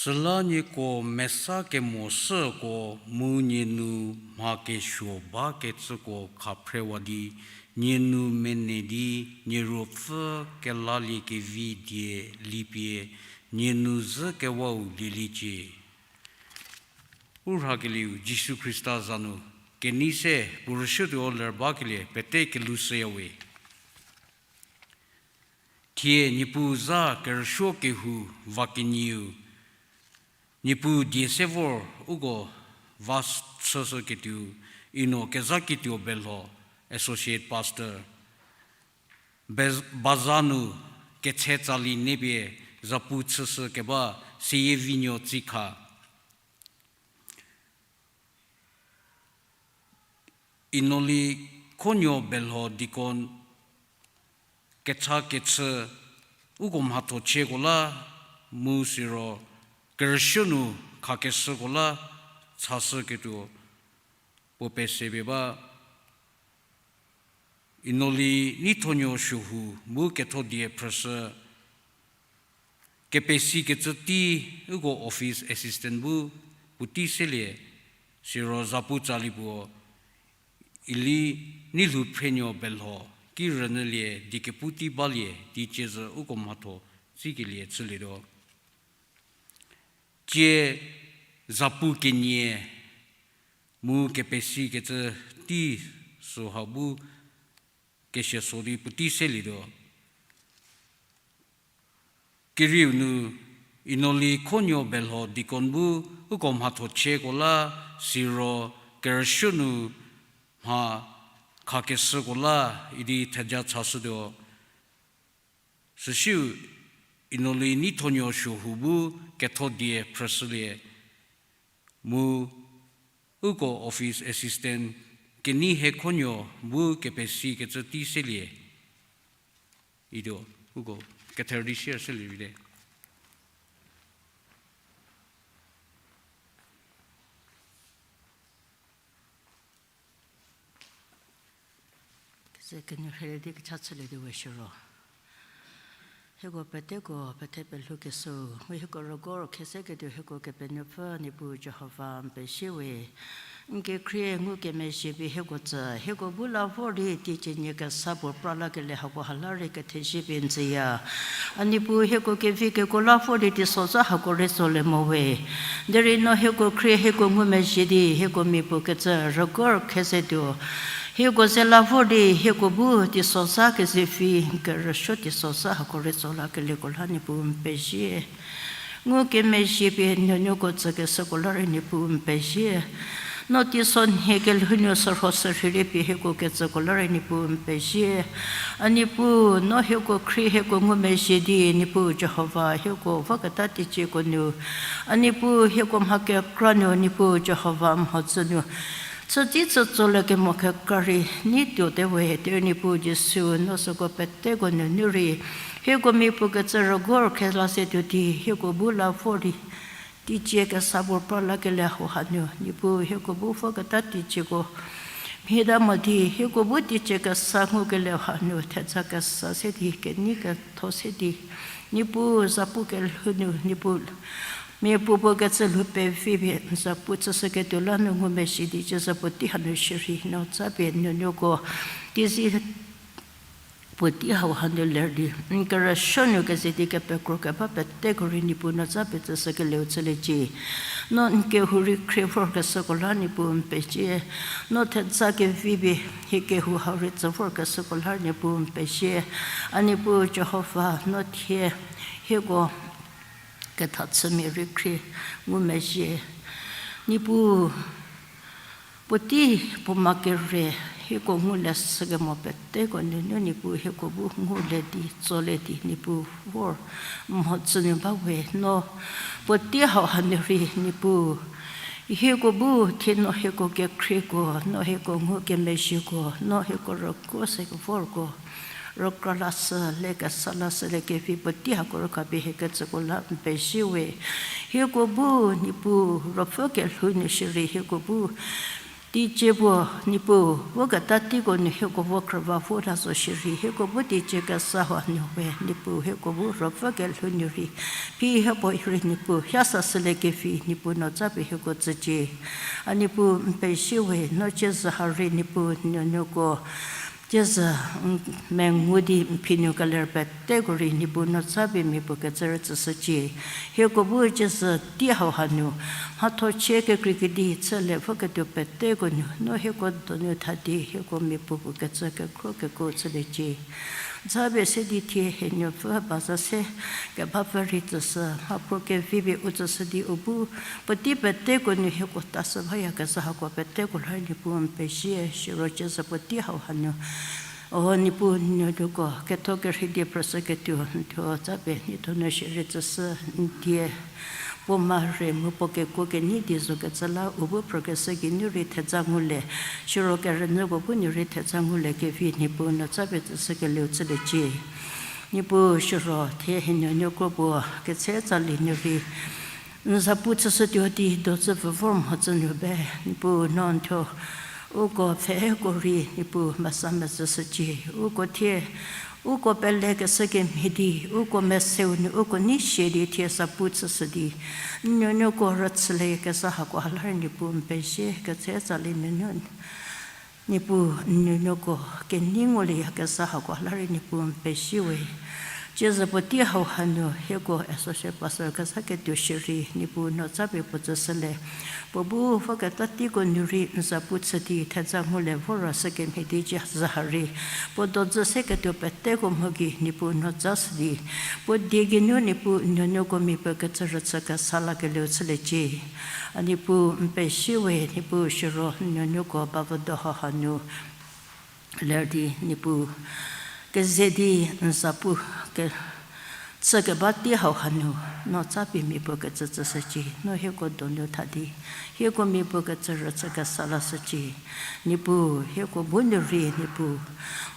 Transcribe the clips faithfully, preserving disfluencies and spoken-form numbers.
Süla nieko mesa kemo süko mu nie nu mha kesuo bakecüko khaphrewa di, nie nu mene di, nie ruopfü kelalie kevi die lipie, nie nu zhü kewau lieliecie. U rhakelieu Jisu Khrista za nu, kenei se puo rüshütuo ler bakelie pete kelhou shüyawe. Thie Niepuu za kerüsuo kehou va kenieu, Niepuu die se vor uko va chüshüketuo, Ino Kezhakituo Belho, Associate Pastor, Bez-, Baza nu ketshe tsali nepie zapu chüshü keba Seyievinuo Tsikha. Inoli Khonuo Belho Deacon kecha kechü uko mhatho chieko la mu siro kerüsuo nu khakeshüko la chashüketuo puo pesepie ba. Inoli Neithonuo Suohu mu Kethodie Phrüshü, kepesikecü tei uko office assistant bu puotei selie, siro zapu tsali puo, Inoli Neilhouphrenuo Belho, ki rünyülie di kepu tei balie di ciezü uko mhatho tsikelie chülietuo. Tsie zapu kenie mu kepesikecü tei süha bu kesia so di puotei selietuo. Kerieu nu Inoli Khonuo Belho Deacon bu uko mhatho chieko la siro kerüsuo nu mha khakeshüko la idi theja chashütuo. Süsiu Inoli Neithonuo Suohu bu Kethodie Phrüshülie, mu uko office assistant Keneihe Khonuo bu kepesikecü tei selie. Ituo, uko kether di share selie vite. Keze kenyü rheilie di kecha chülie di we shiro. Hieko peteko pethe pelhoukeshüu, mu hieko rügor kheseketuo hieko Kepenuopfü Niepuu Jihova n pezie we. N kekhrie ngukemezhie pie hieko tsü, hieko bu la vor di teicie nie kesa puo pra lakelie hako hala rei kethezie pie n tsüya. A Niepuu hieko kevi keko la vor di teisozha hako rei tsolie mo we. Derei no hieko khrie hieko ngumezhie di, hieko mia puo kecü rügor khesetuo. Hieko ze la vor di, hieko bu teisozha kezevi, kerüsuo teisozha hako rei tso lakelieko la Niepuu n pezie. Ngukemezhie pie nuonuoko tsükeshüko la rei Niepuu n pezie. No teisonhie kelhou nu sürho sürhei rei pie hieko ketsüko la rei Niepuu n pezie. A Niepuu, no hieko khrie hieko ngumezhie di, Niepuu Jihova, hieko voketa teicieko nu. A Niepuu, hieko mha kekra nu, Niepuu Jihova mhodzü nu chüdi chütsolie kemo kekra rei nei tuote we, derei Niepuu Jisu, no süko peteko nunu rei hieko mia puo kecü rügor khela se tuo di, hieko bu la vor di teicie kesa puo pra lakelie hau hanu, Niepuu hieko bu voketa teicieko mhie ta mo di, hieko bu teicie kesa ngukelie hanu theja kesa se di, kenei ketho se di, Niepuu zapu kelhou nu, Niepuu mia puo puo kecü lhou pevi pie n zapu chüshüketuo la nu ngumezhie di, ciezü puotei hanu shierei no tsapie nuonuoko teizie puotei hau hanu ler di, n kerüsuo nu keze di kepekro keba peteko rei Niepuu no tsapie tsüshükelieu chüliecie. No n kehou rei khrie vorkeshüko la Niepuu n pezie. No theja kevi pie hie kehou hau rei tsü vorkeshüko la Niepuu n pezie. A Niepuu Jihova, no thie hieko kethachümia rei khrie ngumezhie. Niepuu, puotei puo ma kere hieko ngulie shükemo peteko nunu Niepuu hieko bu ngulie di, tsolie di, Niepuu vor mhodzü nu ba we. No puotei hau hanu rei Niepuu hieko bu thie no hieko kekhrieko, no hieko ngukemezhieko, no hieko rüko se kevorko, rükra lashü, le kesa lashü, le kevi puotei hako rükha pie hie ketsüko la n pezie we. Hieko bu Niepuu ruopfü kelhou nu shierei hieko bu Teicie puo, Niepuu, vo keta teiko nu hieko vo khrüva vo la zo shierei, hieko bu teicie kesa hau nu we, Niepuu, hieko bu ruopfü kelhou nu rei, phi hieko rei Niepuu, hie sa sülie kevi, Niepuu no tsapie hieko tsücie. A Niepuu, n pezie we, no ciezü ha rei Niepuu, nuonuoko, ciezü, n, mengu di n phi nu keler peteko rei Niepuu no tsapie miapuo kecü rütsüshücie. Hieko bu ciezü tei hau hanu, mhatho chie kekreikedi chülie voketuo peteko nu, no hieko donu tha di, hieko miapuo puo kecü kekhro kekuo chüliecie. Tsapie se di thie hie nuopfü ba za se kebapfü rei tsüshü, mhaphruo kevi pie u tsüshü di u bu, puotei peteko nu hieko tashü bayakezha hako peteko la rei Niepuu n pezie, siro ciezü puotei hau hanu, o Niepuu nuonuoko ketho kerhei die phrüshüketuo n thuo tsapie n thuo nu shierei tsüshü n die puo ma rei mu puo kekuo kenei di zo kecü la u bu phrükeshü geinu rei thedza ngulie, siro kerünyü puo bu nu rei thedza ngulie kevi Niepuu no tsapie tsüshükelieu chüliecie. Niepuu siro thie hie nuonuoko puo ketse tsali nu rei n zapu chüshütuo di dozü pfü vor mhodzü nu be, Niepuu no n thuo uko pfheko rei Niepuu mesa mezhüshücie, uko thie uko pelekeshü kemhie di, uko meseu nu uko nei sie di thie zapu chüshü di, n nuonuoko rüchüliekezha hako la rei Niepuu n pezie, ketse tsali nunu Niepuu n nuonuoko kenei ngulieyakezha hako la rei Niepuu n pezie we. Ciezü puotei hau hanu hieko associate pastor kezha ketuo shierei Niepuu no tsapie puo tsüshülie. Puo bu voketa teiko nu rei n zapu chü di thedza ngulie vorashü kemhie di ciezü ha rei puo dozü seketuo peteko mho gei Niepuu no tsashü di, puo die geinu Niepuu n nuonuoko miapuo kecü rüchü kesa lakelieu chüliecie. A Niepuu n pezie we, Niepuu siro n nuonuoko bavüdo hau hanu ler di Niepuu keze di n zapu ke chü keba tei hau hanu, no tsapie miapuo kecü tsüshücie, no hieko donu tha di, hieko miapuo kecü rüchü kesa lashücie. Niepuu, hieko bu nu rei Niepuu,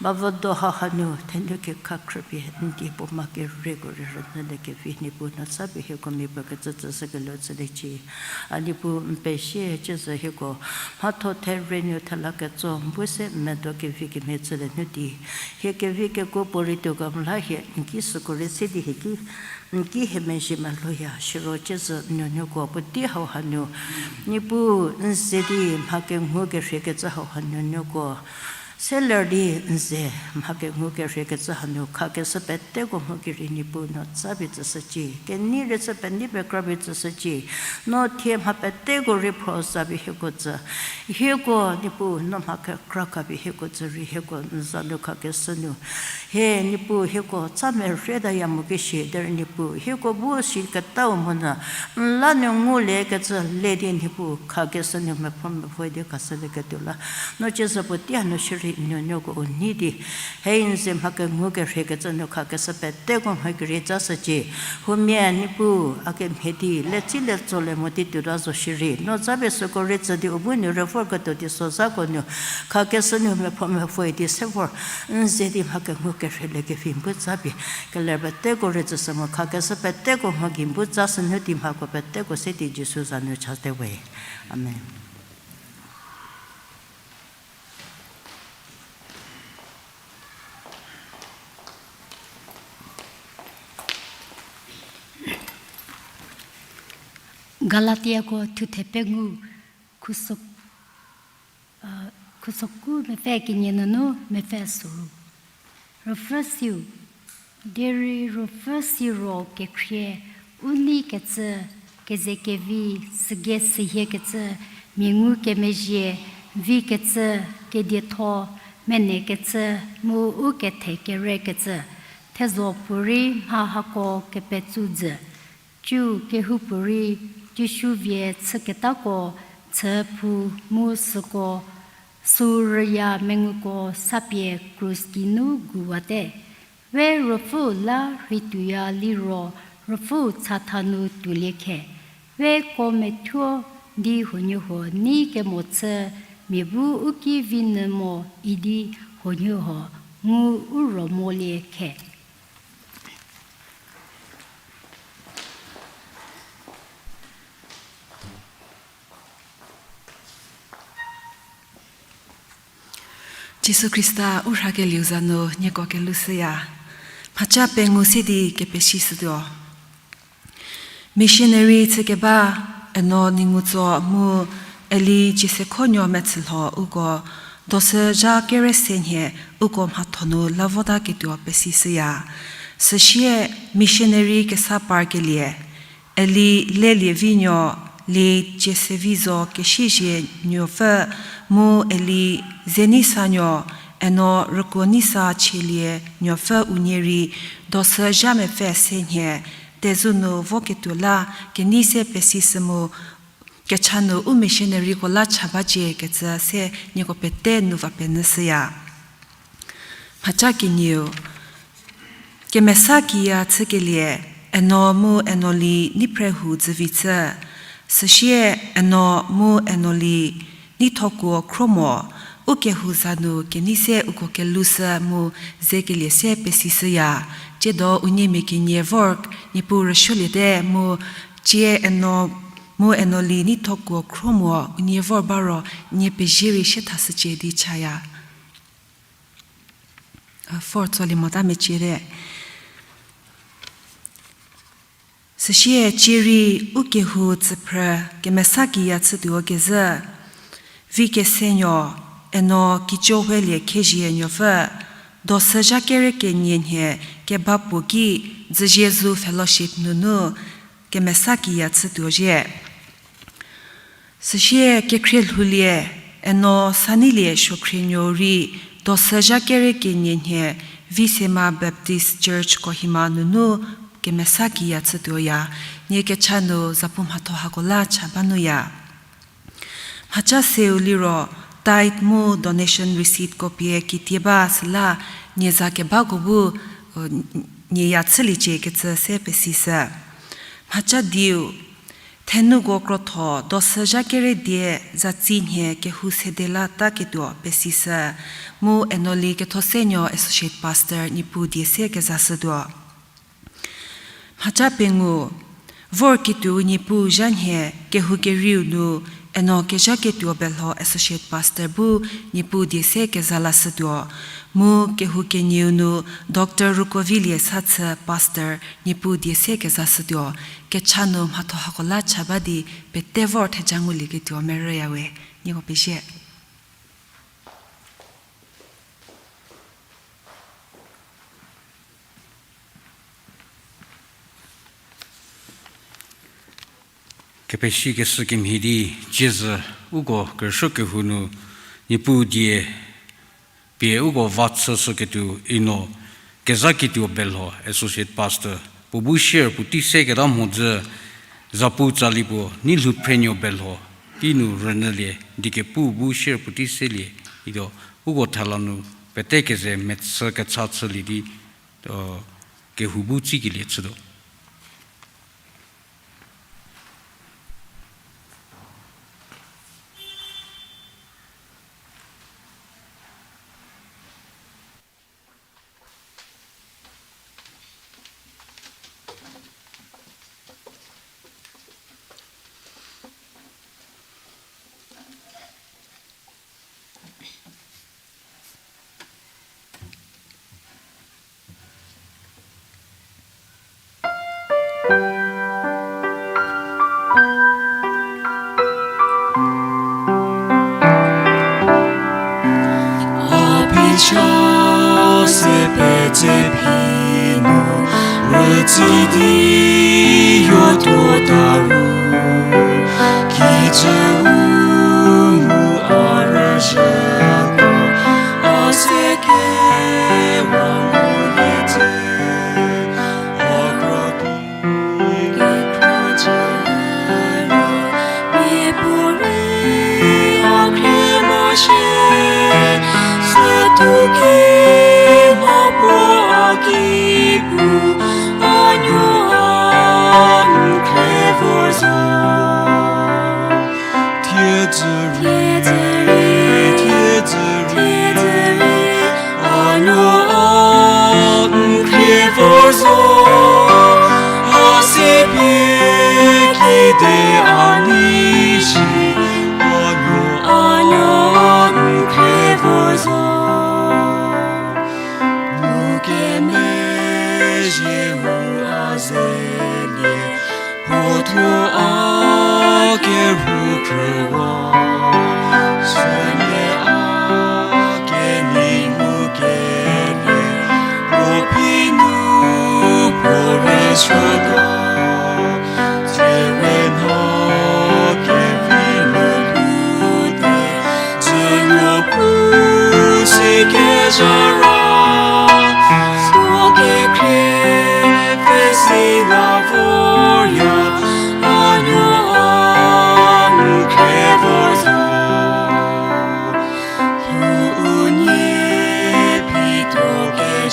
bavüdo hau hanu thenu kekha khrüpie n die puo ma kerieko rei rünyülie kevi Niepuu no tsapie hieko miapuo kecü tsüshükelieu chüliecie. A Niepuu n pezie, ciezü hieko mhatho therie nu thela ketso n bu se n medo kevi kemhie chülie nu di, hie kevi kekuo puorei tuo kemo la hie n ki süko rei se di hie ki n ki hie mezhie meloya, siro ciezü n nuonuoko puotei hau hanu, Niepuu n ze di mha kengu kerhie kecü hau hanu nuonuoko se ler di n ze mha kengu kerhie kecü hanu khakeshü peteko mho gei rei Niepuu no tsapie tsüshücie, kenei rei chü penei pekra pie tsüshücie, no thie mha peteko rei phrü zapie hieko tsü, hieko Niepuu no mha kekra khapie hieko tsü rei hieko n za nu khakeshü nu, hie Niepuu hieko tsa merhie taya mo ki shi derei Niepuu hieko bu shi ketau monyü n la nu ngulie kecü le di Niepuu khakeshü nu mephro mephoe di khashülieketuo la, no ciezü puotei hanu shierei n nuonuoko u nei di, hei n ze mha kengu kerhie kecü nu khakeshü peteko mho gei rei tsashücie. Huomia Niepuu a kemhie di le tsi le tsolie mo di tuota zo shierei no tsapie süko rei tsü di u bu nu rei vorketuo di sozhako nu khakeshü nu mephro mephoe di se vor n ze di mha kengu kerhielie kevi n bu tsapie keler peteko rei tsüshü mo khakeshü peteko mho gei n bu tsashü nu di mhako peteko se di Jisu za nu chate we. Amen. Galatiako thuthe pengou, khuso-, khusoku mepfü kenie nunu mepfü soru. Ruopfü siu, derei ruopfü siro kekhrie, u neikecü, kezekevi, sügei sühiekecü, mia ngukemezhie, vikecü, kedietho, menekecü, mu u kethe kerekecü, thezho puorei mha hako kepetsu jü. Ciu kehoupuorei Jisu vie chüketako chü phu mu süko, sü rüya menguko sapie krus geinu guwate. We Ruopfüu la rheituoya liro Ruopfüu chatha nu tuolie khe. We ko methuo di huoniehuo nei kemo chü mia bu u ki vi nyü mo idi huoniehuo ngu u ro molie khe. Jisu Khrista u rhakelieu za nu nieko kelhou shüya. Mhaca pengou se di kepesishütuo. Missionary chükeba Eno Ningutso mu Eli Jiesekhonuo Metsülho uko dosü zha kere se nhie uko mhatho nu la votaketuo pesishüya. Süsie missionary kesa parkelie Eli Lelievinuo, Eli Jiesevizo Kesiezhie nuopfü, mu Eli Zenisanuo, Eno Rükuonisa Chielie nuopfü unie rei dosü zha mepfü se nhie tezü nu voketuo la kenei se pesishü mu kecha nu u missionaryko la cha bacie kecü se nieko pete nu va penyüshüya. Mhaca kenieu, kemesa kiya chükelie, Eno mu Enoli nei phre hou dzüvi chü, süsie Eno mu Enoli neithokuo khro mo, u kehou za nu kenei se uko kelhou shü mu zekelie se pesishüya. Tsiedo unie mia kenie vor Niepuu rüsuoliete mu tsie Eno mu Enoli neithokuo khro mo unie vor ba ro nie pezie rei sie thashücie di chaya. Vor tsolie mota meciete. Süsie tsie rei u kehou tsüphrü kemesa kiya chütuo kezhü, Vikesenuo, Eno Kicohuelie Khezhie nuopfü, dosü zha kere kenie nhie keba puo ki Dzüziezu Fellowship nunu kemesa kiya chütuo zhie. Süsie kekhrie lhoulie, Eno Sanilie Suokhrie nuo rei dosü zha kere kenie nhie Visema Baptist Church Kohima nunu kemesa kiya chütuoya. Nie kecha nu zapu mhatho hako la cha ba nuya. Mhaca seu liro tithe mu donation receiptko pie kitie ba süla nie za kebako bu nieya chüliecie kecü se pesishü. Mhaca diu, thenuko krotho dosü zha kere die zatsi nhie kehou sede la taketuo pesishü, mu Enoli Kethosenuo Associate Pastor Niepuu die se kezashütuo. Mhaca pengou, vor kituo Niepuu zha nhie kehou kerieu nu Eno Kezhaketuo Belho Associate Pastor bu Niepuu die se keza lashütuo, mu kehou kenieu nu Doctor Rukovilie Sathü Pastor Niepuu die se kezashütuo. Kecha nu mhatho hako la cha ba di pete vor theja ngulieketuo merüyawe. Nieko pezie. Kepesikeshü kemhie di, tsiezü uko kerüsuo kehou nu Niepuu die pie uko va chüshüketuo Eno Kezhaketuo Belho Associate Pastor puo bu share puotei seketa mhodzü zapu tsali puo Neihluphrienuo Belho tei nu rünyülie di kepu bu share puotei selie ituo uko thela nu pete keze mechü kecha chülie di kehou bu tsikelie chütuo. A phi cha se petse phi nu rütsi di yotuo ta ru, kijü u mu a rüzhü ko, a se kewa ngulie te, a kro ki kekra jü ru, miapuorei a khrie mo shie, sütuo ki mha puo a ki pu, a nuo a n khrie vor zo. Thiedzü rei, thiedzü rei, a nuo a n khrie vor zo. A si pie kide a nei shi, a nuo a n khrie vor zo.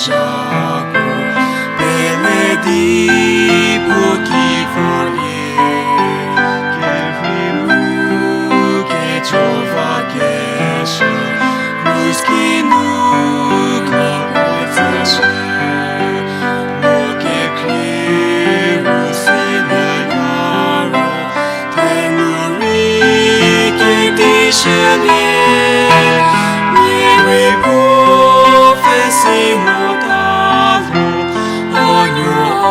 Jakob, pele di puo ki vorlie, kerhei mu kejovakeshü, krus ki nu koko tseshü, mo kekhrie ru sine karo, thenu rei kedi shülie, mia rei puo pfhesi mota lho, a nuo a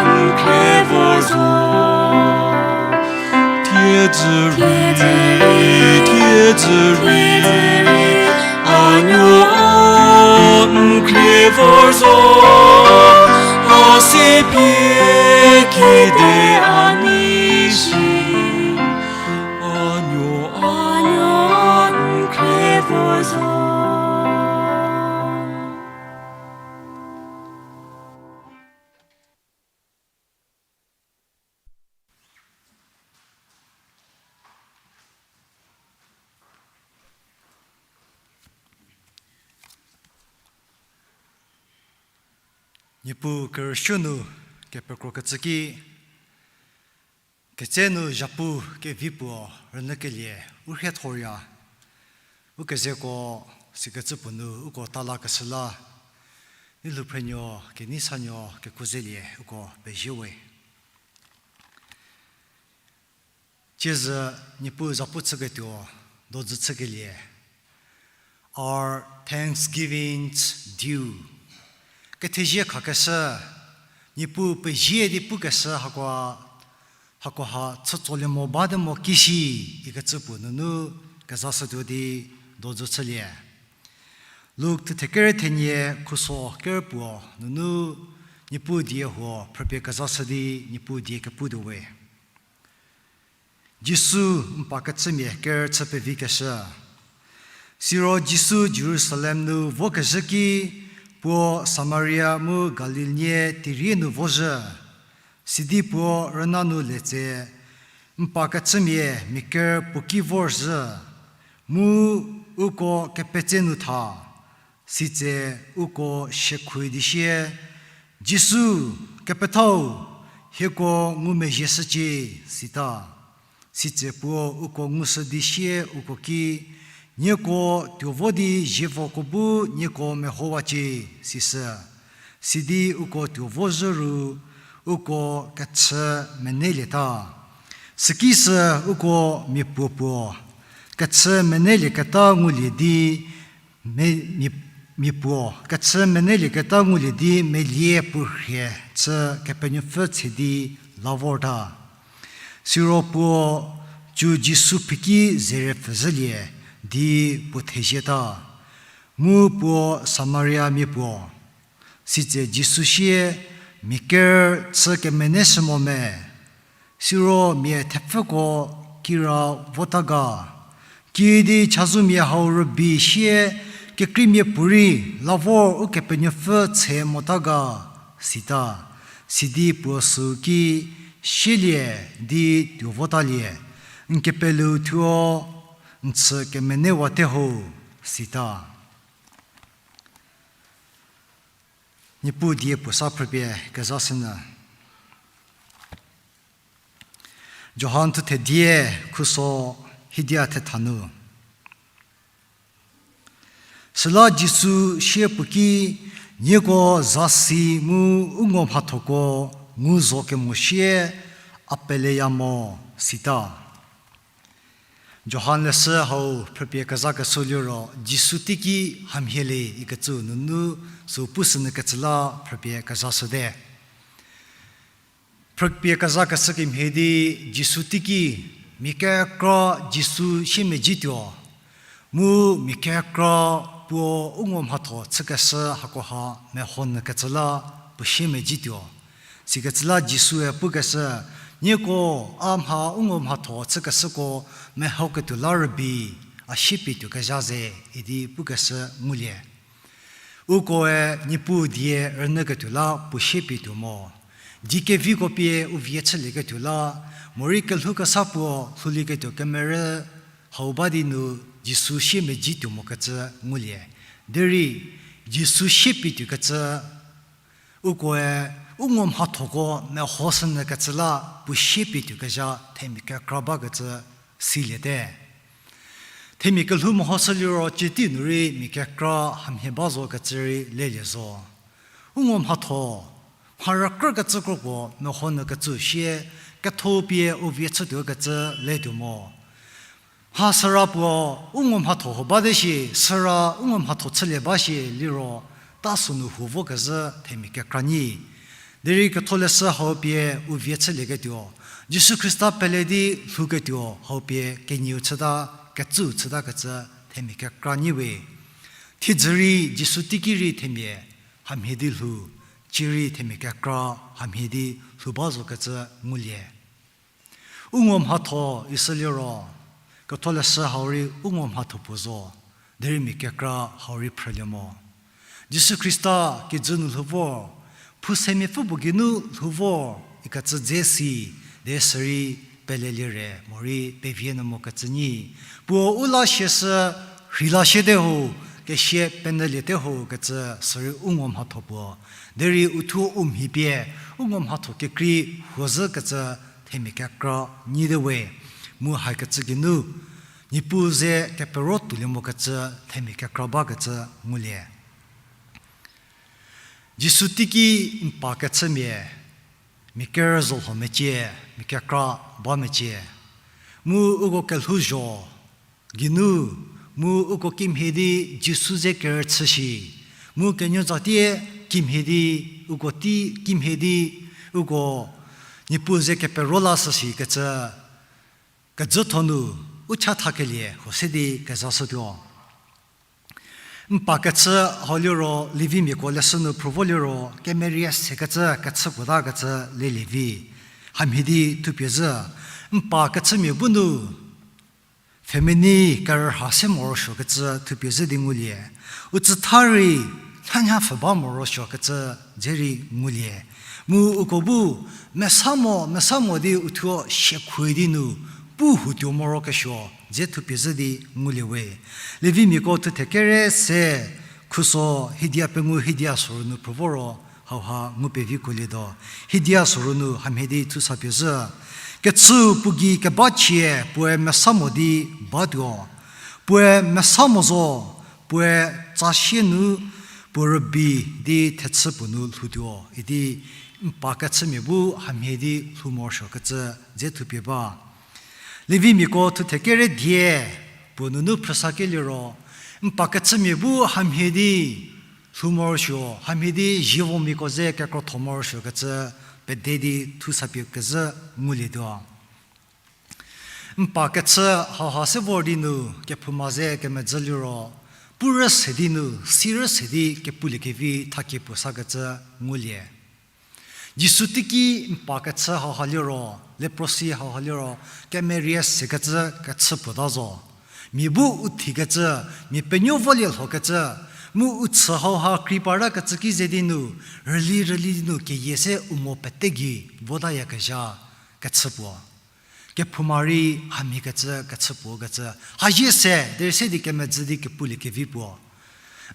n khrie vor zo. Thiedzü rei, thiedzü rei, a nuo a n khrie vor zo, a si pie kide a nei shi, a nuo a n khrie vor zo. Niepuu kerüsuo nu kepekrokecü ki, ketse nu zhapu kevi puo rünyükelie u rhiethoya. Ukezeko sikecü puo nu uko talakeshü la, Nilhouphrenuo kenei sanuo kekuo zelie uko pezie we. Tsiezü Niepuu zapu chüketuo dojü chükelie, our thanksgiving's due. Kethezie khakeshü, Niepuu pezie di pukeshü hako, hakoha chütsolie mo bate mo kishi ikecü puo nunu kezashütuo di dojü chülie. Luk thuthe kere thenie khuso kere puo nunu Niepuu die huo phrüpie kezashü di Niepuu die keputuo we. Jisu n pa kechümia ker chü pevikeshü. Siro Jisu Jerusalem nu vokezhü ki puo Samaria mu Galilie terie nu vozhü. Sidi puo rüna nu le tse, n pa kechümia mia ker puo ki vorzhü, mu uko kepetse nu tha, sitse uko shiekhoui di sie, Jisu, Kepethau, hieko ngumezhieshücie, sita. Sitse puo uko ngushü di sie uko ki, nieko tuo vo di zievoko bu nieko mehowacie, sisü. Sidi uko tuo vozhü ru, uko kechü menelieta. Sükisü uko mia puo puo kechü menelieketa ngulie di, mia, mia, mia puo kechü menelieketa ngulie di melie puo rhie chü Kepenuopfü tse di la vorta. Siro puo cü Jisu phieki zerepfü zhülie di puo thezieta. Mu puo Samariamia puo. Sitse Jisu sie, mia ker chü kemeneshü mo me? Siro mia thepfüko kira vota ga? Kiüdi chazou mia hau rübei sie kekreimia puorei la vor Ukepenuopfü tse mota ga? Sita. Sidi puo süu ki, sielie di tuo votalie, n kepeleu thuo, n chü kemenewate ho, sita. Niepuu die puo sa phrüpie kezashünyü. Johan thuthe die khuso hidia thetha nu. Süla Jisu sie puo ki, nieko zasi mu u ngo mhathoko ngu zo kemo sie a peleya mo, sita. Johan leshü hau phrüpie kezakeshü liro Jisu teiki hamhie le ikecü nunu süu pushünyü kecü la phrüpie kezashüte. Phrüpie kezakeshü kemhie di Jisu teiki mia kekra Jisu siemedzituo, mu mia kekra puo u ngo mhatho chükeshü hakoha mehonyü kecü la puo siemedzituo. Sikecü la Jisue pukeshü, nieko a mha u ngo mhatho chükeshüko mehoketuo la rübei, a siepie tuo kezha ze, idi pukeshü ngulie. Ukoe Niepuu die rünyüketuo la puo siepie tuo mo. Die keviko pie u vie chülieketuo la, morei kelhou kesa puo lhoulieketuo kemerü hau ba di nu Jisu siemedzituo mokecü ngulie. Derei, Jisu siepie tuokecü, ukoe u ngo mhathoko mehoshünyükecü la puo siepie tuokezha themia kekra bakecü siliete. Themia kelhou mehoshü liro cüti nu rei mia kekra hamhie ba zokecü rei lelie zo. U ngo mhatho, mha rükrükecü kropuo mehonyükecü sie, ketho pie u vie chütuokecü letuo mo. Mha süra puo u ngo mhatho ho bate shi, süra u ngo mhatho chülie ba shi liro, ta sünu huo vokezhü themia kekra nyi. Derei ketholeshü hau pie u vie chülieketuo, Jisu Khrista pele di lhouketuo hau pie kenieu chüta, kecüu chütakecü themia kekra nyi we. Thiedzü rei Jisu teiki rei themia hamhie di lhou, cierei themia kekra hamhie di lhou ba zokecü ngulie. U ngo mhatho isü liro, ketholeshü hau rei u ngo mhatho puo zo, derei mia kekra hau rei phrülie mo. Jisu Khrista kijü nu lhou vor, phousemia pfü puo geinu lhou vor ikecü dze si, de sürei pelelie re morei pevie nyü mokecü nyi. Puo u la sieshü, rheila siete ho, kesia penyüliete ho kecü sürei u ngo mhatho puo. Derei uthuo u mhi pie u ngo mhatho kekrei huozhükecü themia kekra nyite we. Mu haikecü geinu, Niepuu ze kepero tuolie mokecü themia kekra bakecü ngulie. Jisu teiki n pa kechümia, mia kerüzholho mecie, mia kekra ba mecie. Mu uko kelhouzho geinu, mu uko kimhie di Jisu ze kerüchü shi, mu kenuo tsatie kimhie di, uko tei kimhie di, uko Niepuu ze kepero lashü shikecü, kejütho nu u chathakelie huo se di kezashütuo. N pa kechü hau liro, Levimiako leshü nu phrü vo liro, kemerie sekecü kechü puotakecü lelie vi. Hamhie di thupie zhü, n pa kechümia bu nu, pfhemenei kerüha se morosuokecü thupie zhü di ngulie. U tsütha rei, nhanyha pfhü ba morosuokecü dze rei ngulie. Mu uko bu, mesa mo, mesa mo di uthuo siekhu di nu, pu hutuo morokesuo dze thupie zhü di ngulie we. Levimiako thuthe kere se, khuso hiedia pengou hiedia sorou nu phrü vo ro, hauha ngu pevikuolietuo. Hiedia sorou nu hamhie di thusa pie zhü, kechüu puo gei keba chie puoe mesa mo di batuo. Puoe mesa mo zo, puoe tsasie nu puo rübei di thechü puo nu lhoutuo idi n pa kechümia bu hamhie di lhou morosuokecü dze thupie ba. Levimiako thuthe kere die puo nunu phrüsakelie ro, n pa kechümia bu hamhie di lhou morosuo, hamhie di zievomiako ze kekrotho morosuokecü pede di thusa pie kezhü ngulietuo. N pa kechü hauha se vor di nu kephouma ze kemedzü liro, pu rüse di nu, si rüse di kepuliekevi thakie puo sakecü ngulie. Jisu teiki n pa kechü hauha liro, leprosy hauha liro, kemerie sekecü kechü puota zo. Mia bu u thikecü, mia penuo volie lhokecü, mu u chü hauha kri partakecü ki ze di nu, rüli rüli di nu keyie se u mo pete gei votayakezha kechü puo. Kephouma rei hamhiekecü kechü puo kecü, hazie se derei se di kemedzü di kepuliekevi puo.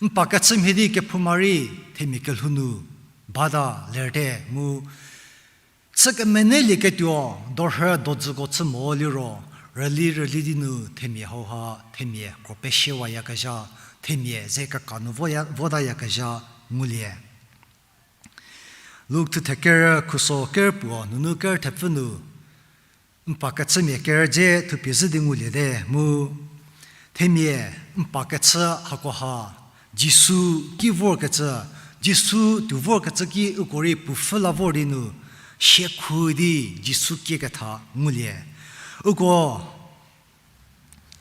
N pa kechü mhie di kephouma rei themia kelhou nu bata lerte mu, chü kemenelieketuo dorhü dodzüko chü mo liro, rüli rüli di nu themia hauha themia kro pesiewayakezha, themia ze keka nu voya, votayakezha ngulie. Luk thuthe kerü khuso kerü puo nunu kerü thepfü nu, n pa kechümia kerü dze thupie zhü di nguliete mu, themia n pa kechü hakoha, Jisu ki vorkecü, Jisu tuo vorkecü ki uko rei puo pfhü la vor di nu, siekhu di Jisu kieketha ngulie. Uko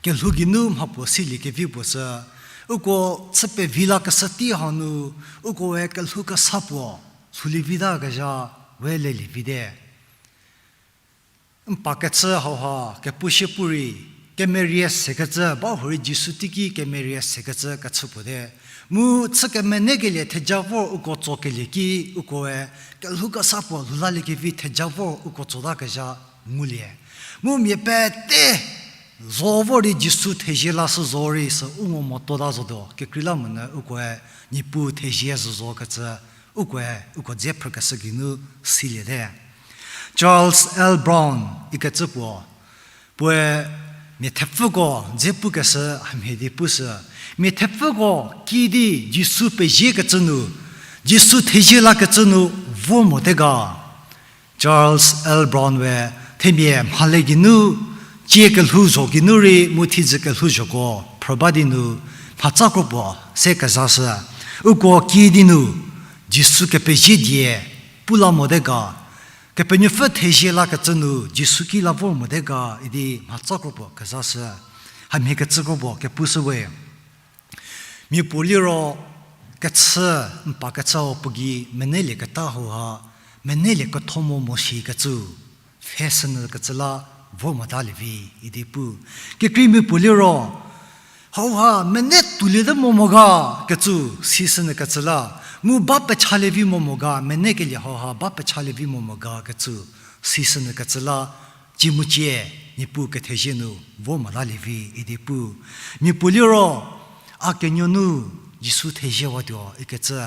kelhou geinu mhapuo siliekevi puo sü, uko chü pevi lakeshü tei hanu, ukoe kelhou kesa puo lhoulie vitakezha we lelie vite. N pa kechü hauha kepu sie pu rei, kemerie sekecü, ba hurei Jisu teiki kemerie sekecü kechü puote. Mu chü kemenekelie theja vor uko tsokelie ki, ukoe kelhou kesa puo lhoulaliekevi theja vor uko tsotakezha ngulie. Mu mia pete Zo vor di Jisu thezie lashü zorei sü u ngo motota zotuo, kekreilamonyü ukoe Niepuu thezie zhü zokecü, ukoe, uko dze phrükeshü geinu siliete. Charles L. Brown ikecü puo, puoe mia thepfüko dze pukeshü hamhie di pushü, mia thepfüko kiüdi Jisu peziekecü nu, Jisu thezie lakecü nu vor mote ga. Charles L. Brown we themia mhale geinu, tsie kelhouzho geinu rei mu thiedzü kelhouzhoko phrü ba di nu, mhatsa kro puo se kezashü. Uko kiüdi nu, Jisu kepezie die pu la mote ga, Kepenuopfü thezie lakecü nu Jisu ki la vor mote ga idi mhatsa kro puo kezashü. Hamhie kecü kro puo kepushü we. Mia puo liro, kechü, n pa kechü hau puo gei menelieketa hauha, menelie ketho mo mo shikecü, pfhe sünyü kecü la vor motalie vi idi pu. Kekreimia puo liro, hauha mene tuoliete mo mo ga kecü, si sünyü kecü la, mu ba pechalie vi mo mo ga, menekelie hauha ba pechalie vi mo mo ga kecü, si sünyü kecü la, cie mu cie, Niepuu kethezie nu vor motalie vi idi pu. Mia puo liro, a kenuo nu Jisu theziewatuo ikecü,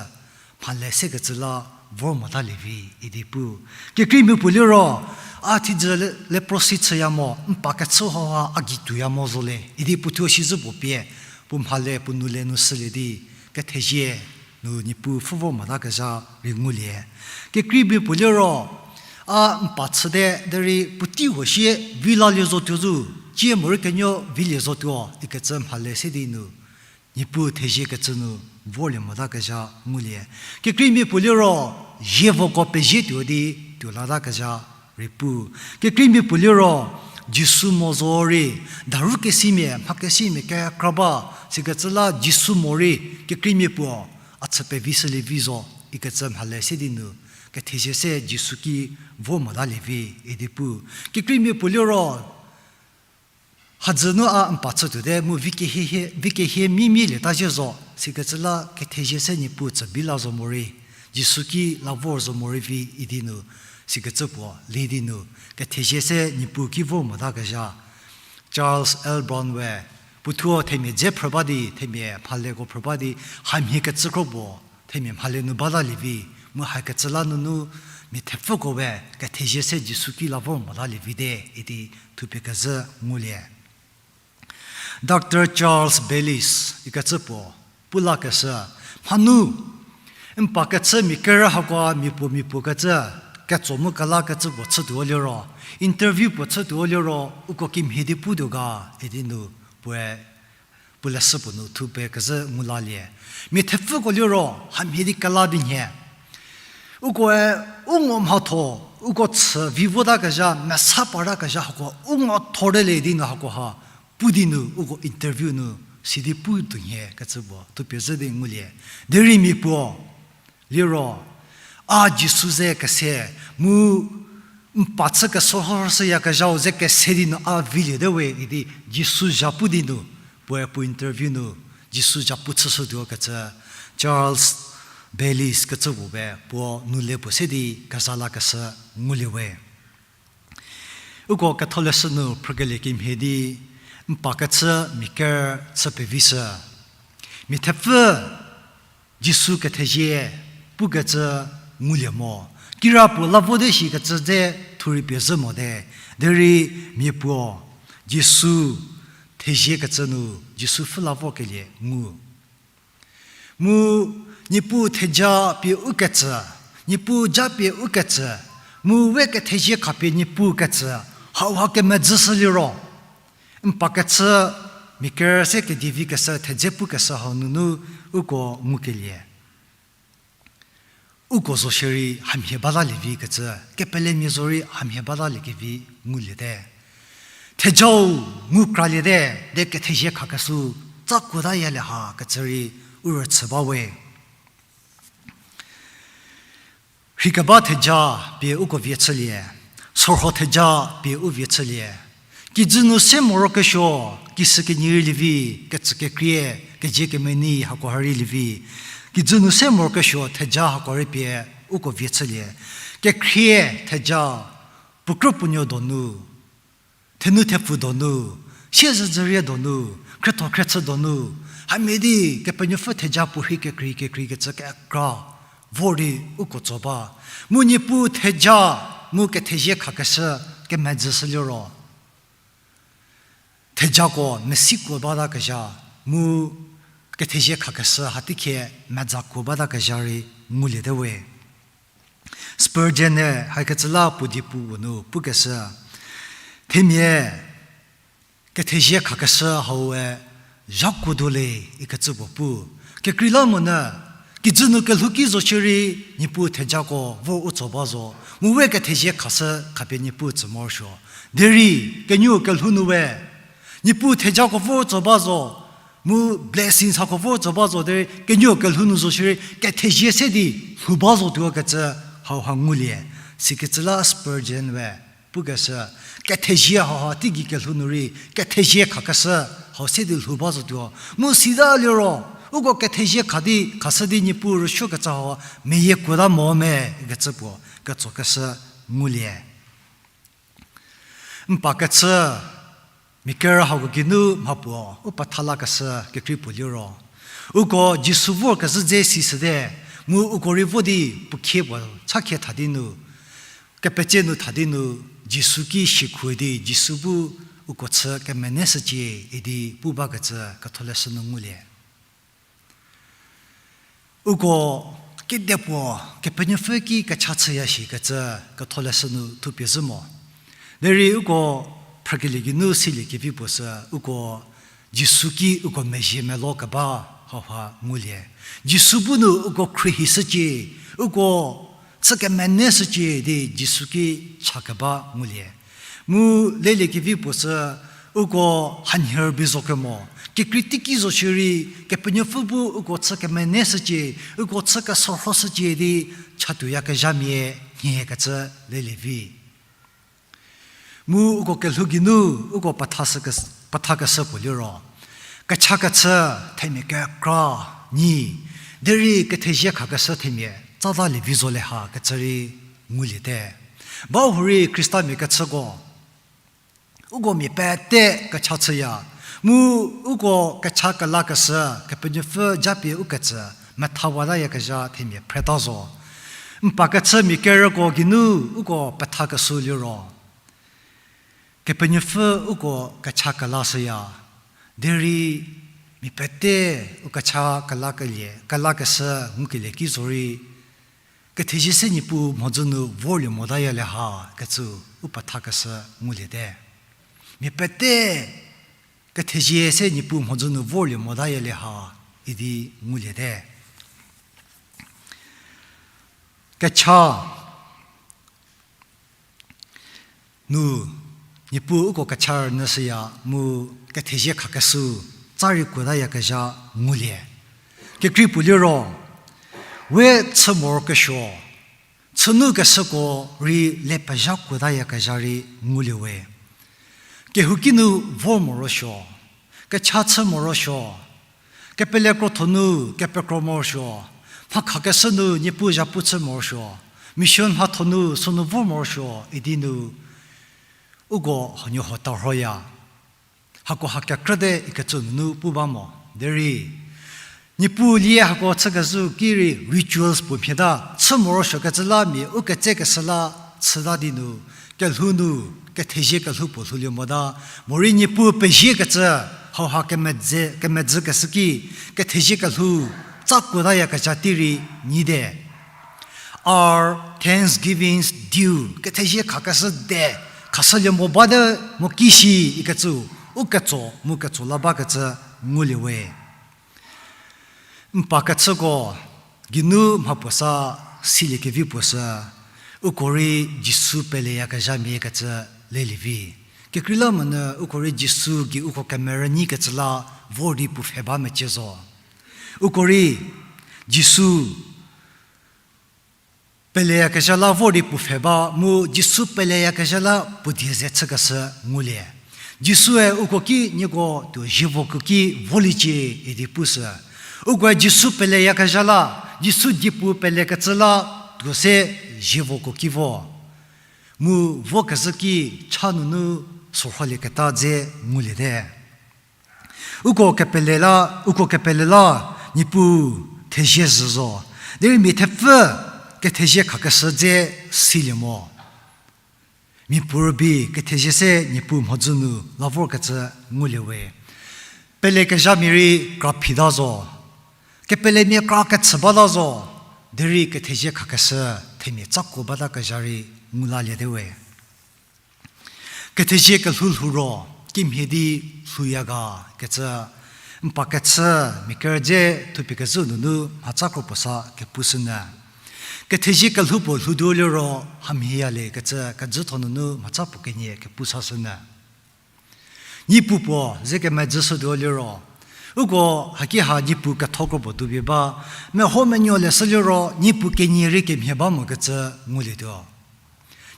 mhale sekecü la vor motalie vi idi pu. Kekreimia puo liro, a thiedzü le-, leprosy chüya mo, n pa kechü hauha a gei tuoya mo zo le idi puo thuo sizhü puo pie, puo mhale puo nou le nu shülie di, kethezie nu Niepuu pfhü vor motakezha rei ngulie. Kekreimia puo liro, a n pa chüte derei puotei huo sie vi lalie zotuo zu, cie morei kenuo vilie zotuo ikecü mhale se di nu, Niepuu theziekecü nu vorlie motakezha ngulie. Kekreimia puo liro, zievoko pezie tuo di tuo latakezha rei pu. Kekreimia puo liro, Jisu mo zorei, daru kesimia, mha kesimia kekra ba, sikecü la Jisu morei, kekreimia puo, a chü pevi shülie vi zo ikecü mhale se di nu, kethezie se Jisu ki vor motalie vi idi pu. Kekreimia puo liro, hadzü nu a n pa chü tuote mu vi kehie, vi kehie mimie lieta zhie zo, sikecü la kethezie se Niepuu tsübi la zo morei, Jisu ki la vor zo morei vi idi nu, sikecü puo le di nu, kethezie se Niepuu ki vor motakezha. Charles L. Brown we, puo thuo themia dze phrü ba di, themia mhaleko phrü ba di, hamhie kecü kro puo, themia mhale nu batalie vi, mu hakecü la nunu, mia thepfüko we, kethezie se Jisu ki la vor motalie vite idi thupie kezhü ngulie. Doctor Charles Baylis ikecü puo, pu lakeshü, mhanu, n pa kechü mia kerü hakoa mia puo mia puo kecü, ketso mu kelakecü puo chütuo liro, interview puo chütuo liro, uko kimhie di putuo ga idi nu, puoe, puo leshü puo nu thupie kezhü ngu lalie. Mia thepfüko liro, hamhie di kela di nhie. Ukoe, u ngo mhatho, uko chü vi votakezha, mesa partakezha hako, u ngo thorte le di nu hakoha, pu di nu, uko interview nu, sidi pu tuo nhie kecü puo, thupie zhü di ngulie. Derei mia puo, liro, a Jisu ze kese, mu n pa chü keso horoshüyakezhau ze kese di nu a vilie te we idi Jisu zhapu di nu, puoe puo interview nu, Jisu zhapu chüshütuo kecü, Charles Baylis kecü puo be, puo nou le puo se di keza lakeshü ngulie we. Uko ketholeshü nu phrükelie kemhie di, n pa kechü mia ker chü pevishü. Mia thepfü Jisu kethezie pukecü ngulie mo. Kirapuo la vote shikecü dze thurei pie zhü mote. Derei mia puo Jisu theziekecü nu Jisu pfhü la vokelie ngu. Mu Niepuu theja pie ukecü, Niepuu ja pie ukecü, mu we kethezie khapie Niepuu kecü, hauha kemedzüshü liro. N pa kechü mia ker se kedievi keshü thedze pukeshü hau nunu uko ngukelie. Uko zo shierei hamhie batalie vi kecü, kepelemia zorei hamhie bataliekevi nguliete. Thejau ngu kraliete, de kethezie khakeshü, tsa kuotayalie ha kecü rei u rüchü ba we. Rheikeba theja pie uko vie chülie, sorho theja pie u vie chülie. Kijü nu se morokesuo, kishükinyi rei lievi, kecükekrie, kezie kemenei hako ha rei lievi. Kijü nu se morokesuo theja hako rei pie uko vie chülie. Kekhrie theja, puo krü puo nuo donu, thenu thepfu donu, siezedzürie donu, khrietho khriechü donu, hamhie di Kepenuopfü theja puorhi kekrei kekreikecü kekra vor di uko tso ba. Mu Niepuu theja mu kethezie khakeshü kemedzü shü liro, thejako mesikuo batakezha, mu kethezie khakeshü hateikhie medzakuo batakezha rei nguliete we. Spurgeon-e hakecü la puo diepu puo nu pukeshü, themia kethezie khakeshü hau we zhakuo tuo le ikecü puo pu. Kekreilamonyü, kijü nu kelhou ki zo shierei, Niepuu thejako vor u tso ba zo, mu we kethezie khashü khapie Niepuu tsü morosuo. Derei, kenuo kelhou nu we, Niepuu thejako vor u tso ba zo, mu blessings hako vor u tso ba zo, derei kenuo kelhou nu zo shierei, kethezie se di lhou ba zotuo kecü hauha ngulie. Sikecü la Spurgeon we pukeshü, kethezie hauha teigei kelhou nu rei, kethezie khakeshü hau se di lhou ba zotuo. Mu sita liro, uko kethezie kha di, khashü di Niepuu rüsuokecü hau meyie kuota mo me ikecü puo ketsokeshü ngulie. N pa kechü, mia kerü hako geinu mhapuo u petha lakeshü kekrei puo liro, uko Jisu vorkezhü dze sishüte, mu uko rei vo di puo khie puo chakhie tha di nu, kepetse nu tha di nu, Jisu ki shikhu di Jisu bu uko chü kemeneshücie idi pu bakecü ketholeshü nu ngulie. Uko kedipuo Kepenuopfü ki kecha chüya shikecü ketholeshü nu thupie zhü mo. Derei uko phrükelie geinu siliekevi puo sü uko Jisu ki uko mezhie melo keba hauha ngulie. Jisu bu nu uko khruohishücie, uko chü kemeneshücie di Jisu ki cha keba ngulie. Mu leliekevi puo sü uko hanhie rübei zo kemo, kekrei teiki zo shierei, Kepenuopfü bu uko chü kemeneshücie, uko chü kesorhoshücie di chatuoyakezhamia nhiekecü lelievi. Mu uko kelhou geinu uko pethashü kes-, pethakeshü puo liro, kecha kechü themia kekra nyi, derei kethezie khakeshü themia tsata lievi zo le ha kecü rei nguliete. Bahurei Khristamia kechüko, uko mia pete kecha chüya, mu uko kecha kelakeshü, Kepenuopfü japie ukecü, methawatayakezha themia phreta zo. N pa kechü mia kerüko geinu uko pethakeshü liro, Kepenuopfü uko kecha kelashüya, derei mia pete u kecha kelakelie, kelakeshü ngukelie ki zorei, kethezie se Niepuu mhodzü nu vorlie motaya le ha kecü u pethakeshü nguliete. Mia pete kethezie se Niepuu mhodzü nu vorlie motaya le ha idi nguliete. Kecha nu, Niepuu uko kecha rünyüshüya mu kethezie khakeshü tsa rei kuotayakezha ngulie. Kekrei puo liro, we chü morokesuo, chünukeshüko rei le pezha kuotayakezha rei ngulie we. Kehouki nu vor morosuo, kecha chü morosuo, kepele krotho nu kepekro morosuo, mhakhakeshü nu Niepuu zhapu chü morosuo, mission mhatho nu sünu vor morosuo idi nu uko hanu hota rhoya. Hako ha kekrüte ikecü nunu pu ba mo. Derei Niepuu lie hako chükezhü ki rei rituals puo mhieta, chü morosuokecü la mia u ketsekeshü la chüta di nu, kelhou nu, kethezie kelhou puo lhoulie mota, morei Niepuu peziekecü, hauha kemedze, kemedzükeshü ki, kethezie kelhou tsa kuotayakezha tei rei nyite. Our thanksgivings due, kethezie khakeshü de, khashülie mo bate mo ki shi ikecü, u ketso mu ketso la bakecü ngulie we. N pa kechüko geinu mhapuo sa siliekevi puo sü, uko rei Jisu peleyakezhamia kecü lelievi. Kekreilamonyü uko rei Jisu gei uko kemerünyikecü la vor di puo pfhe ba mecie zo. Uko rei Jisu peleyakezha la vor di puo pfhe ba mu Jisu peleyakezha la puo die ze chükeshü ngulie. Jisue uko ki nieko tuo zievokuo ki voliecie idi pushü. Ukoe Jisu peleyakezha la, Jisu diepu pelekecü la tuo se zievokuo ki vo. Mu vokezhü ki cha nunu sorholieketa dze nguliete. Uko kepele la, uko kepele la, Niepuu thezie zhü zo. Derei mia thepfü kethezie khakeshü dze silie mo. Miapuo rübei kethezie se Niepuu mhodzü nu la vorkecü ngulie we. Pelekezhamia rei kra phita zo. Kepelemia kra kechü bata zo. Derei kethezie khakeshü themia tsako batakezha rei ngu laliete we. Kethezie kelhou lhou ro, kimhie di lhouya ga kecü, n pa kechü, mia kerü dze thupie kezhü nunu mhatsa kro puo sa kepushünyü. Kethezie kelhou puo lhoutuo liro, hamhie yalie kecü, kejütho nunu mhatsa puo kenie kepu sashünyü. Niepuu puo ze kemedzüshütuo liro, uko haki ha Niepuu ketho kro puo tupie ba, meho menuo leshü liro, Niepuu kenie rei kemhie ba mo kecü ngulietuo.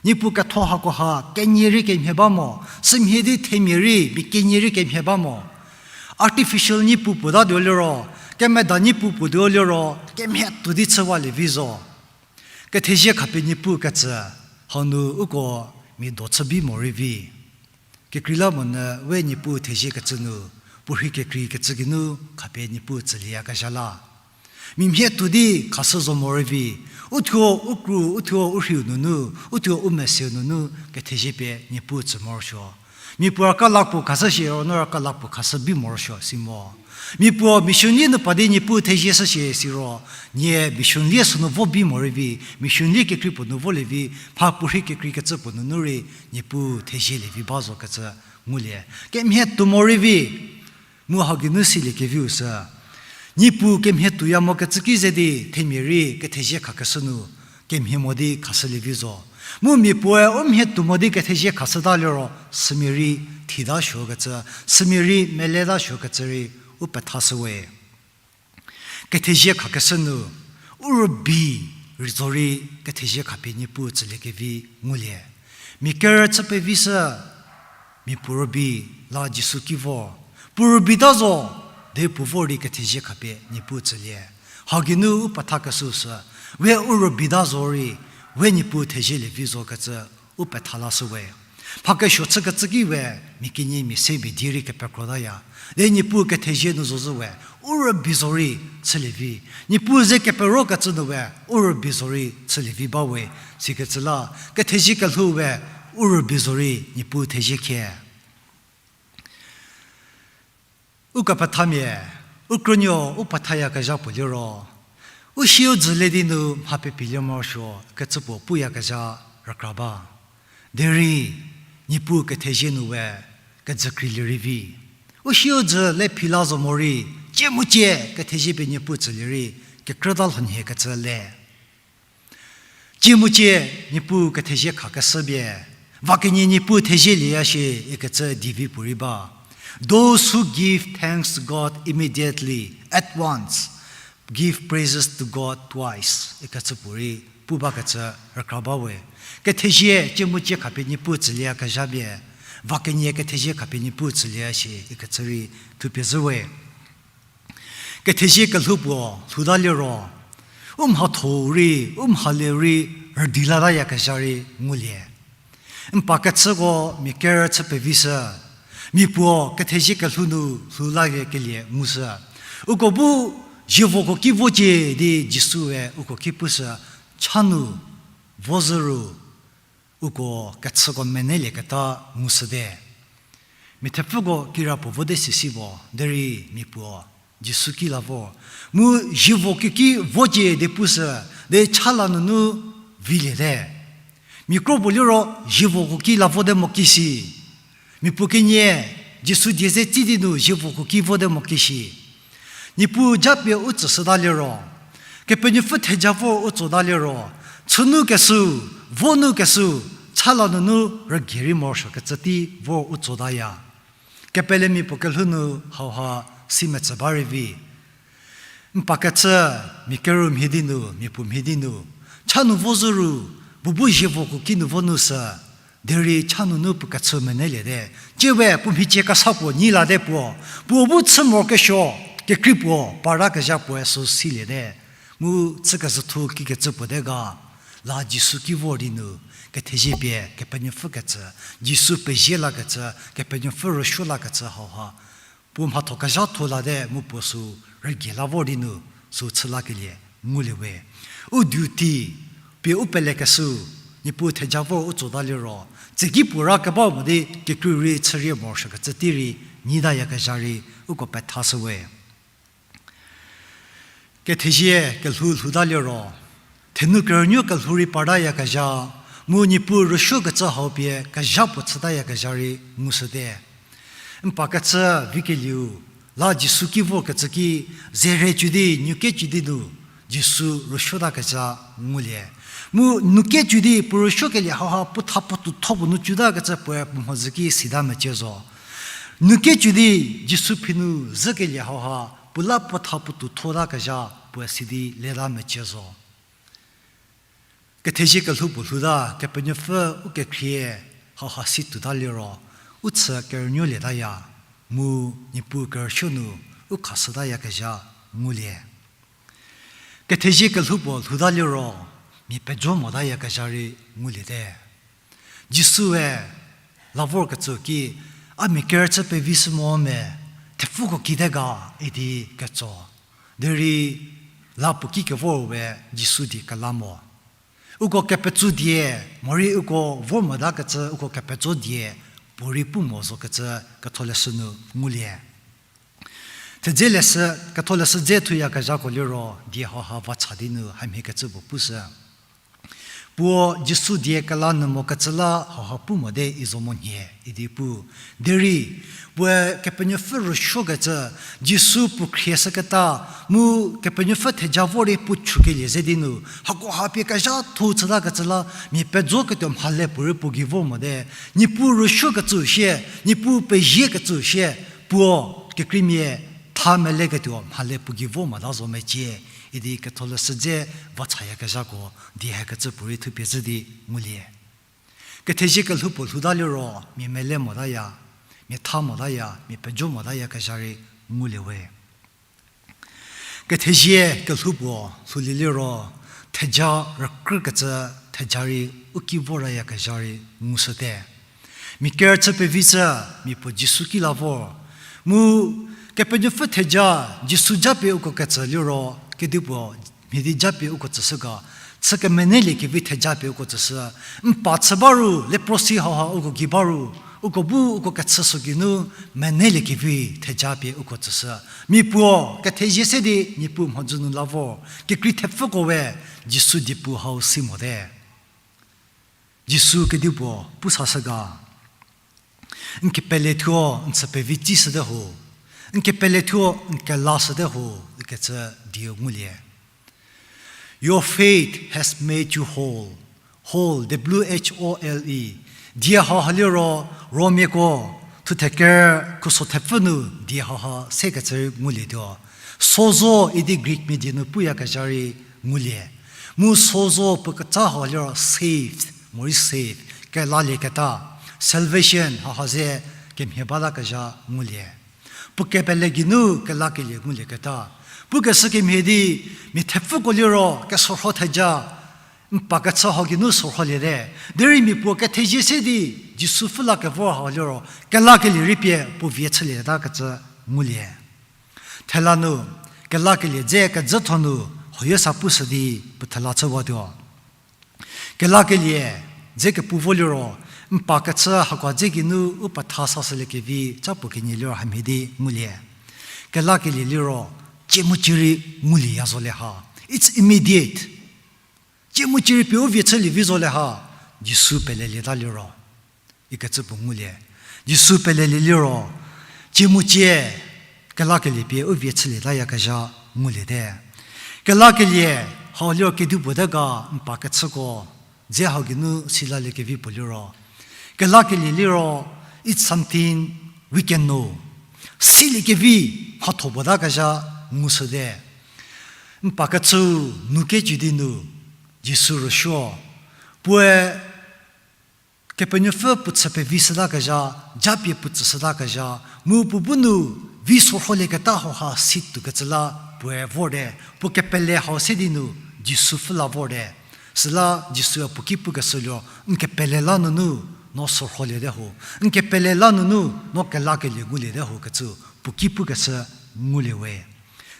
Niepuu ketho hakoha kenie rei kemhie ba mo, sümhie di themia rei mia kenie rei kemhie ba mo. Artificial niepuu puotatuo liro, kemeda niepuu puotuo liro, kemhie tuo di chüwalie vi zo. Kethezie khapie Niepuu kecü, hanu uko mia do chü bi morei vi. Kekreilamonyü we Niepuu thezie kecü nu, puorhi kekrei kecü geinu khapie Niepuu tsülieyakezha la. Mia mhie tuo di khashü zo morei vi, uthuo u kru, uthuo u rhiu nunu, uthuo u meseu nunu kethezie pie Niepuu tsü morosuo. Miapuo raka lapuo khashü shiro, no raka lapuo khashü bi morosuo si mo. Miapuo mission lie nu pa di Niepuu thezie shü shie siro, nie mission lie sünu vo bi morei vi, mission lie kekrei puo nu volie vi, mha puorhi kekrei kecü puo nunu rei Niepuu thezielie vi ba zo kecü ngulie. Kemhie tuo morei vi, mu hau geinu siliekeviu sü, Niepuu kemhie tuoya mo kecü ki ze di themia rei kethezie khakeshü nu kemhie mo di khashülie vi zo. Mu miapuoe u mhie tuo mo di kethezie khashüta liro, sümia rei thita suokecü, sümia rei meleta suokecü rei u pethashü we. Kethezie khakeshü nu, u rübei rei zorei kethezie khapie Niepuu tsüliekevi ngulie. Mia kerü chü pevi sü, miapuo rübei la Jisu ki vor. Puo rübeita zo, de puo vor di kethezie khapie Niepuu tsülie. Hau geinu u pethakeshü sü, we u rübeita zorei, we Niepuu thezielie vi zokecü u petha lashü we. Mha kesuo chükecü ki we, mia kenie mia se mia di rei kepekrotaya. De Niepuu kethezie nu zozhü we, u rübei zorei chülie vi. Niepuu ze keperokecü nu we, u rübei zorei chülie vi ba we, sikecü la, kethezie kelhou we, u rübei zorei Niepuu thezie khie. Ukepethamia, u krünuo u pethayakezha puo liro, u sieu dzü le di nu mha pepilie morosuo kecü puo puyakezha rükra ba. Derei, Niepuu kethezie nu we kejükreilie rei vi. U sieu dzü le phi la zo morei, tsie mu tsie kethezie pie Niepuu tsülie rei, kekrüta lhonhie kecü le. Tsie mu tsie Niepuu kethezie khakeshü pie, va kenie Niepuu thezielieya shie ikecü divi puorei ba. Those who give thanks to God immediately, at once, give praises to God twice ikecü puorei pu bakecü rükra ba we. Kethezie tsie mu tsie khapie Niepuu tsülieyakezha pie, va kenie kethezie khapie Niepuu tsülieya shie ikecü rei thupie zhü we. Kethezie kelhou puo lhouta liro, u mhatho rei, u mhale rei, rüdi latayakezha rei ngulie. N pa kechüko mia kerü chü pevi sü, miapuo kethezie kelhou nu lhou lakelie ngushü. Uko bu zievoko ki vocie di Jisue uko ki pushü, cha nu vo zhü ru, uko kechüko menelieketa ngushüte. Mia thepfüko kirapuo vote sisi puo, derei miapuo Jisu ki la vo. Mu zievoko ki vocie di pushü, de cha la nunu viliete. Mia kro puo liro zievoko ki la vote mo kisi. Miapuo kenie, Jisu die ze tsi di nu zievoko ki vote mo kisi. Niepuu japie u tsüshüta liro, Kepenuopfü theja vor u tsota liro, chünu keshü, vonu keshü, cha la nunu rügei rei morosuo kecü tei vor u tsotaya. Kepelemia puo kelhou nu hauha si metsü ba rei vi. N pa kechü, mia keru mhie di nu, miapuo mhie di nu, cha nu vo zhü ru, puo bu zievoko ki nu vo nu sü, derei cha nunu puo kechü meneliete. Tsie we puo mhicie kesa puo nyi late puo, puo bu chü morokesuo kekrei puo parakezha puoe sü siliete. Mu chükezhüthu kikecü puo te ga, la Jisu ki vor di nu, Kethezie pie Kepenuopfü kecü, Jisu pezie lakecü, Kepenuopfü rüsuo lakecü hauha puo mhatho kezhatho late mu puo sü rügie la vor di nu sü chü lakelie ngulie we. U duty pie u pelekeshü, Niepuu theja vor u tsotaliro, tsüki puo ra kebau mo di kekreiu rei chürie morosuokecü tei rei nyidayakezha rei uko pethashü we. Kethezie kelhou lhoutaliro, thenu kerünuo kelhou rei partayakezha, mu Niepuu rüsuokecü hau pie kezha puo chütayakezha rei ngushüte. N pa kechü vikelieu, la Jisu ki vorkecü ki, zere cü di, nuke cü di nu, Jisu rüsuotakezha ngulie. Mu nuke cü di puo rüsuokelie hauha puo tha puo toutho puo nu cütakecü puoe puo mhodzü ki sita mecie zo. Nuke cü di Jisu phi nu zhükelie hauha puo la puo tha puo touthotakezha puoe si di leta mecie zo. Kethezie kelhou puo lhouta, Kepenuopfü u kekhrie hauha si toutaliro, u chü kerünuolietaya, mu Niepuu kerüsuo nu u khashütayakezha ngulie. Kethezie kelhou puo lhoutaliro, mia pejo motayakezha rei nguliete. Jisue la vorkecü ki, a mia kerüchü pevishü mo me, thepfuko kite ga idi ketso. Derei la puo ki kevor we Jisu die kela mo. Uko kepetsou die, morei uko vor motakecü uko kepetso die, puorei pu mo zokecü ketholeshü nu ngulie. Thedze leshü, ketholeshü dze thuyakezhako liro, die hauha va cha di nu hamhiekecü puo pushü. Puo Jisu die kela nyü mokecü la hauha pu mote izo mo nhie idi pu. Derei, puoe Kepenuopfü rüsuokecü, Jisu puo khrieshüketa, mu Kepenuopfü theja vor di puo chükelie ze di nu, hakoha pie kezhatho chütakecü la, mia pejoketuo mhale puorei puo gei vor mote, Niepuu rüsuokecü sie, Niepuu peziekecü sie, puo kekreimia tha meleketuo mhale puo gei vor mota zo mecie, idi ketholeshü dze va chayakezhako die hakecü puorei thupie zhü di ngulie. Kethezie kelhou puo lhoutaliro, mia mele motaya, mia tha motaya, mia pejo motayakezha rei ngulie we. Kethezie kelhou puo lhoulieliro, theja rükrükecü, theja rei u ki vortayakezha rei ngushüte. Mia kerüchü pevi chü, mia puo Jisu ki la vor. Mu Kepenuopfü theja, Jisu japie uko ketsü liro, kedipuo mhie di japie uko tsüshü ga, chü kemenelie kevi theja pie uko tsüshü. N pa chü ba ru, leprosy hauha uko gei ba ru, uko bu uko kechü so geinu, menelie kevi theja pie uko tsüshü. Mia puo kethezie se di Niepuu mhodzü nu la vor, kekrei thepfüko we Jisu diepu hau si mote. Jisu kedipuo pu sashü ga, n kepele thuo n chü pevi tsishüte ho, n kepele thuo n kelashüte ho, ikecü die ngulie. Your faith has made you whole. Whole, W H O L E. Die hauha liro, Romiako, thutheker khuso thepfü nu die hauha sekecü rei ngulietuo. Sozo idi Greek mia die nu puyakezha rei ngulie. Mu sozo puo kecha hau liro saved, morei save, kelalieketa. Salvation hauha ze kemhie batakezha ngulie. Puo kepele geinu kelakelie ngulieketa. Pukeshü kemhie di, mia thepfüko liro kesorho theja, n pa kechü hau geinu sorholiete. Derei mia puo kethezie se di, Jisu pfhü la kevor hau liro, kelakelie rei pie puo vie chülietakecü ngulie. Thela nu, kelakelie dze kejütho nu, hoyie sa pushü di puo thela chüwatuo. Kelakelie dze kepu vo liro, n pa kechü hakoa dze geinu u petha sashüliekevi ca puo kenie liro hamhie di ngulie. Kelakelie liro, tsie mu cie rei ngulieya zo le ha. It's immediate. Tsie mu cie rei pie u vie chülie vi zo le ha, Jisu pelelieta liro. Ikecü puo ngulie. Jisu pelelie liro, tsie mu cie, kelakelie pie u vie chülietayakezha nguliete. Kelakelie, hau liro kedipuo te ga n pa kechüko, dze hau geinu silaliekevi puo liro. Kelakelie liro, it's something we can know. Siliekevi, mhatho puotakezha ngushüte. N pa kechü nu kecü di nu, Jisu rüsuo. Puoe Kepenuopfü puo chü pevi shütakezha, japie puo tsü shütakezha, mu puo bu nu vi sorholieketa hauha si tuokecü la puoe vorte, puo kepele hau se di nu Jisu pfhü la vorte. Süla Jisu-e puo ki pukeshü liro, n kepele la nunu no sorholiete ho, n kepele la nunu no kelakelie nguliete ho kecü puo ki pukeshü ngulie we.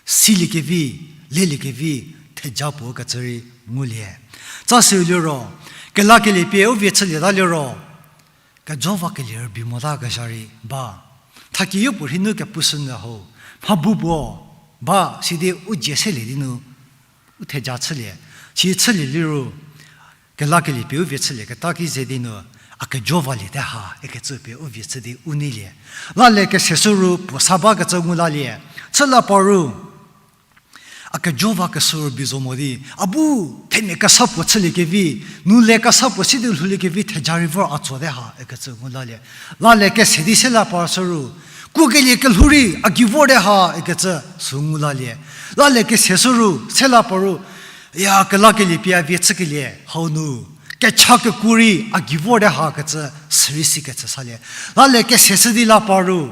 Siliekevi, leliekevi, theja puo kecü rei ngulie. Tsa süu liro, kelakelie pie u vie chülieta liro, kejovakelie rübei mota kezha rei ba. Thakie yopuo rhei nu kepushünyü ho, mha bu puo ba sidi u dzie selie di nu u theja chülie. Si chülie liro, kelakelie pie u vie chülieketa ki ze di nu, a kejovaliete ha ikecü pie u vie chü di u neilie. Lalie keseshü ru puo sa bakecü ngu lalie. Chü la pa ru, a kejovakeshü rübei zo mo di, a bu themia kesa puo chüliekevi, nu le kesa puo si di lhouliekevi theja rei vor a tsote ha ikecü ngu lalie. Lalie kese di se la pa shü ru, kukelie kelhou rei a gei vorte ha ikecü sü ngu lalie. Lalie keseshü ru, se la pa ru, ya kelakelie pie a vie chükelie hau nu, kecha keku rei a gei vorte ha kecü sürei sikecü salie. Lalie keseshü di la pa ru,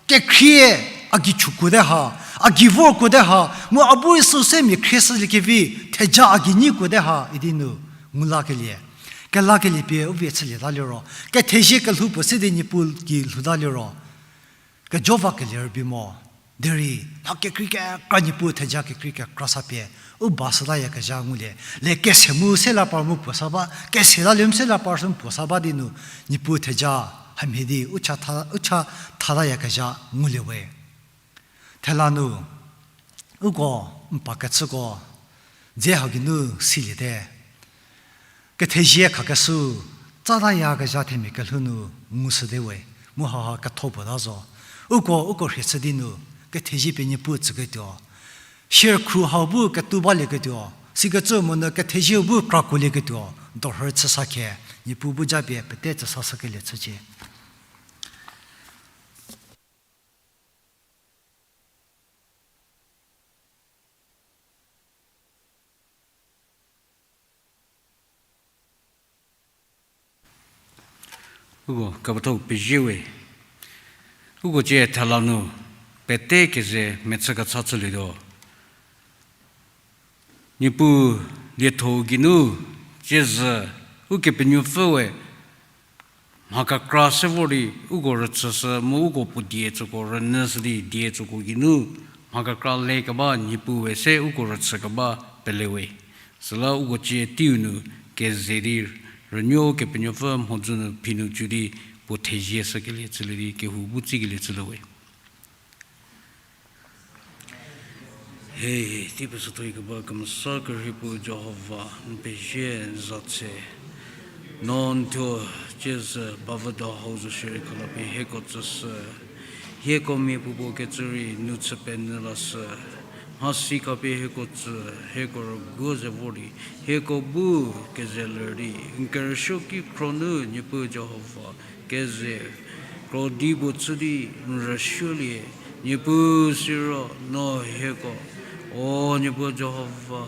kekhrie a gei chükuote ha, a gei vorkuote ha, mu a bu rei sü se mia khrieshüliekevi theja a gei nyikuote ha idi nu ngu lakelie. Kelakelie pie u vie chülieta liro, kethezie kelhou puo se di Niepuu gei lhouta liro, kejovakelie rübei mo. Derei mha kekrei kekra, Niepuu theja kekrei kekra sa pie u ba sütayakezha ngulie. Le kese mu se la par mu puo sa ba, kese lalie mu se la par sü puo sa ba di nu, Niepuu theja hamhie di u cha tha, u cha thatayakezha ngulie we. Thela nu, uko n pa kechüko dze hau geinu siliete. Kethezie khakeshü tsatayakezha themia kelhou nu ngushüte we, mu hauha ketho puo ta zo. Uko, uko rhie chü di nu, kethezie pie Niepuu tsüketuo, shierkhru hau bu ketou balieketuo, sikecü monyü kethezieu bu krakuolieketuo, dorhü chüsa khe, Niepuu bu japie pete tsüsashükelie chücie. Uko kepethau pezie we. Uko cie thela nu pete keze mechü kecha chülietuo. Niepuu lietho geinu, ciezü, Ukepenuopfü we mha kekra se vor di uko rüchüshü mu uko puo die tsüko rünyüshü di die tsüko geinu, mha kekra lekeba Niepuu we se uko rüchükeba pele we. Süla uko cie teiu nu keze di rünuo Kepenuopfü mhodzü nu phi nu cü di puo thezie shükelie chülie di kehou bu tsikelie chülie we. He, tei pesütho ikeba kemesa kerhei puo Jihova, n pezie n za tse. No n thuo ciezü bavüdo hau zo shierei khalapie hieko tsüshü. Hieko mia puopuo kecü rei nu chü penyü lashü. Mhasi khapie hieko tsü, hieko rüguo ze vor di, hieko bu keze ler di, n kerüsuo ki khro nu Niepuu Jihova, keze krodi puo chü di n rüsuolie, Niepuu siro no hieko, o Niepuu Jihova,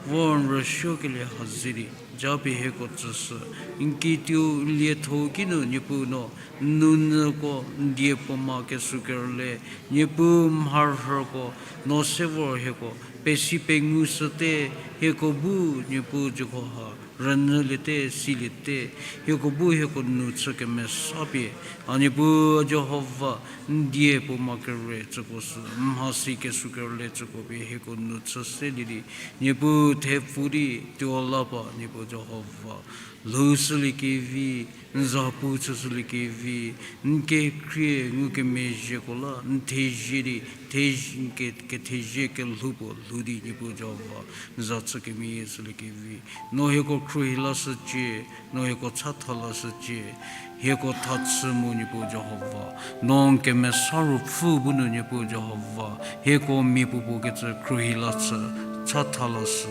vo n rüsuokelie hazi di, japie hieko tsüshü, n kituo n lietho kinu Niepuu no, n nounyüko n die puoma kesuo kerüle, Niepuu mharhüko no se vor hieko, pesi pengushüte, hieko bu Niepuu Jihova, rünyüliete, siliete, hieko bu hieko nu chü kemesapie, a Niepuu Jihova, n die puoma kere tsüko sü, mhasi kesuo kerüle tsüko pie hieko nu chü selie di, Niepuu thepfu di, tuo la ba, Niepuu Jihova, lhoushüliekevi, n zapu chüshüliekevi, n kekhrie ngukemezhieko la n thezie di, thezie, n ke, kethezie kelhou puo lhou di Niepuu Jihova, n za chü kemeyie shüliekevi, no hieko khruohi lashücie, no hieko chatha lashücie, hieko thachü mu Niepuu Jihova, no n kemesa ruopfü bu nu Niepuu Jihova, hieko mia puopuo kecü khruohi lashü, chatha lashü,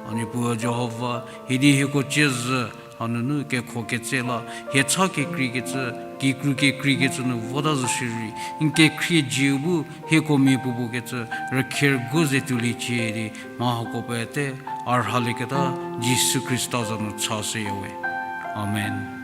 a Niepuu Jihova, hidi hieko ciezü, hanunu kekho ketse la, hie cha kekreikecü, kikru kekreikecü nu vota zo shierei, n kekhrie dzieu bu, hieko mia puopuo kecü, rükhie rüguo ze tuoliecie di, mha hako pete, a rhalieketa, Jisu Khrista za nu chashüya we. Amen.